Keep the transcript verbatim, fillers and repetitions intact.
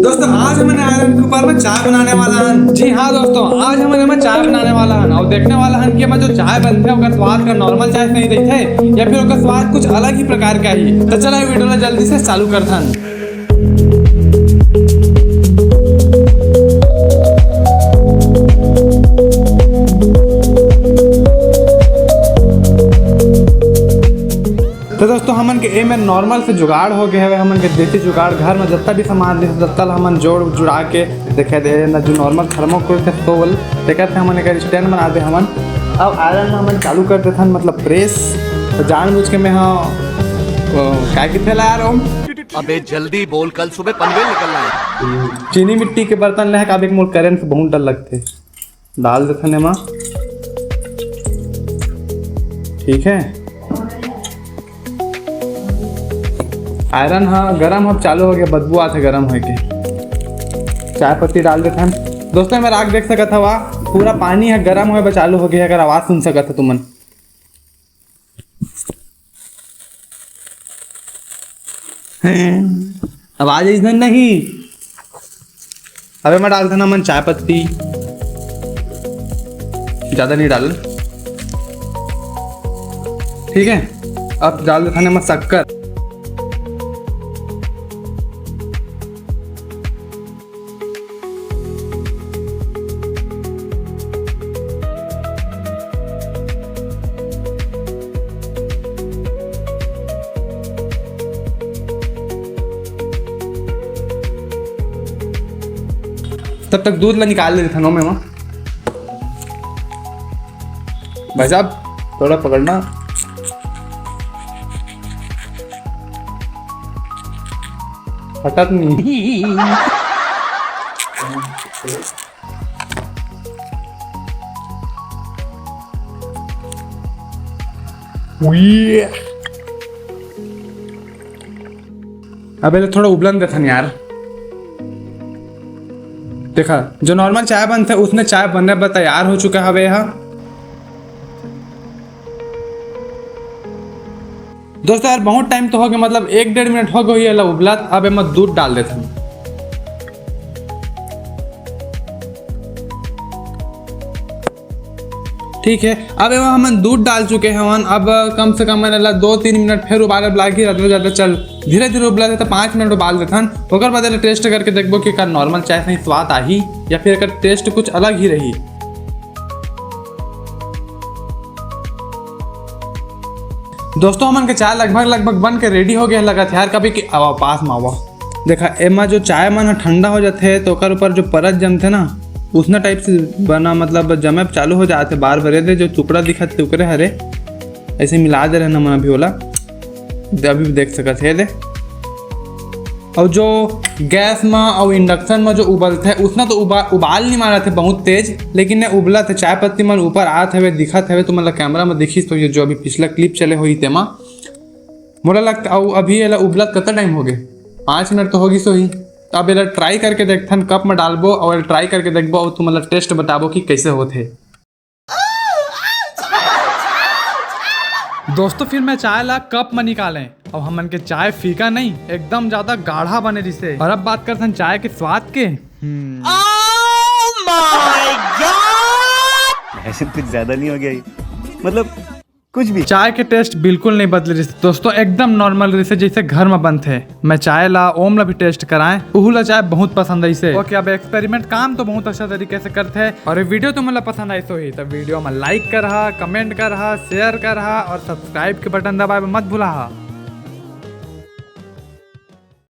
दोस्तों, आज हमन आयरन के ऊपर में चाय बनाने वाला हन। जी हाँ दोस्तों, आज हमन एमा चाय बनाने वाला हन और देखने वाला हन कि एमा जो चाय बनथे ओकर स्वाद का नॉर्मल चाय सही रहिथे या फिर ओकर स्वाद कुछ अलग ही प्रकार का ही। तो चला वीडियो ला जल्दी से चालू करथन। तो दोस्तों, हमन के एमे नॉर्मल से जुगाड़ हो गए हवे। हमन के देसी जुगाड़, घर में जत्ता भी सामान रहिस, तत्ता ला हमन जोड़ जुड़ा के देखे दे न, जो नॉर्मल थर्मोकोल से सोल, तेकर से हमन एकर स्टैंड बना दे हमन। अब आयरन में हमन चालू कर देथन, मतलब प्रेस। तो जानबूझ के मैं हाँ, ओ, काय किथे ला यार ओम? अबे जल्दी बोल, कल सुबह पनवेल निकलना है। चीनी मिट्टी के बर्तन ले हका, अब एक मोर करेंट से बहुत डर लगथे। डाल देथन एमा। ठीक है, आयरन ह गरम हो चालू हो गया, बदबू आथे गरम होए के। चाय पत्ती डाल देथन। दोस्तों, मेरा आग देख सकत हवा, पूरा पानी ह गरम होए बर चालू हो गया, अगर आवाज सुन सकत हो तुमन। आवाज ऐसा नहीं। अबे मैं डालथन हमन चाय पत्ती, ज्यादा नहीं डाल, ठीक है। अब डाल देथन हमन शक्कर। तब तक दूध ला निकाल लेथन ओमे मा। भाई साहब, थोड़ा पकड़ना, फटत नहीं। अब एला थोड़ा उबलन देथन यार। देखा, जो नॉर्मल चाय बनथे, उसने चाय बनने बर तैयार हो चुका हवे हा। दोस्तों यार, बहुत टाइम तो हो गया, मतलब एक डेढ़ मिनट हो गई एला उबलत। अब एमा दूध डाल देथन। ठीक है, अब एमा हमन दूध डाल चुके हवन। अब कम से कम एला दो तीन मिनट फिर उबाले बर लागही, ज्यादा से ज्यादा चल धीरे धीरे उबलत हे, तो पाँच मिनट उबाल देथन। ओकर बाद एला टेस्ट करके देखबो कि एकर नॉर्मल चाय सही स्वाद आही या फिर एकर टेस्ट कुछ अलग ही रही। दोस्तों, हमन के चाय लगभग लगभग बन के रेडी हो गया लगत हे यार। कभी कि आवा पास में आवा, देखा एमा जो चाय मन ह ठंडा हो जाथे तो ओकर ऊपर जो परत जमथे ना, उसना टाइप से बना, मतलब जमे चालू हो जाथे। बार बरे दे जो टुकड़ा दिखत हे ओकरे हरे, ऐसे मिला दे रहना मन अभी ओला। दे अभी भी देख सकत हे दे। और जो गैस म और इंडक्शन म जो उबलथे, उसना तो उबा-, उबाल नहीं मारत हे बहुत तेज, लेकिन ने उबलत हे। चाय पत्ती मन ऊपर आत हवे, दिखत हवे, तुमन ला कैमरा म दिखिस तो ये जो अभी पिछला क्लिप चले होही तेमा मोला लगता। और अभी एला उबलत कतना टाइम हो गए? पाँच मिनट तो होगिस होही। तो अब एला ट्राई करके देखथन, कप म डालबो और एला ट्राई करके देखबो और तुमन ला टेस्ट बताबो कि कैसे होथे। दोस्तों, फिर मैं चाय ला कप में निकालें। अब हमन के चाय फीका नहीं, एकदम ज्यादा गाढ़ा बने रिसे। और अब बात करथन चाय के स्वाद के। हम्म। Oh my God! ऐसे कुछ ज्यादा नहीं हो गया ये? मतलब, कुछ भी। चाय के टेस्ट बिल्कुल नहीं बदले रिसे दोस्तों, एकदम नॉर्मल रिसे, जैसे घर में बनथे। मैं चाय ला ओम ला भी टेस्ट कराएं, उहू ला चाय बहुत पसंद आइसे। ओके, अब एक्सपेरिमेंट काम तो बहुत अच्छा तरीके से करथे। और ये वीडियो तुमन ला पसंद आइस होही तो वीडियो में लाइक करहा, कमेंट करहा, शेयर करहा और सब्सक्राइब के बटन दबाए बर मत भूलाहा।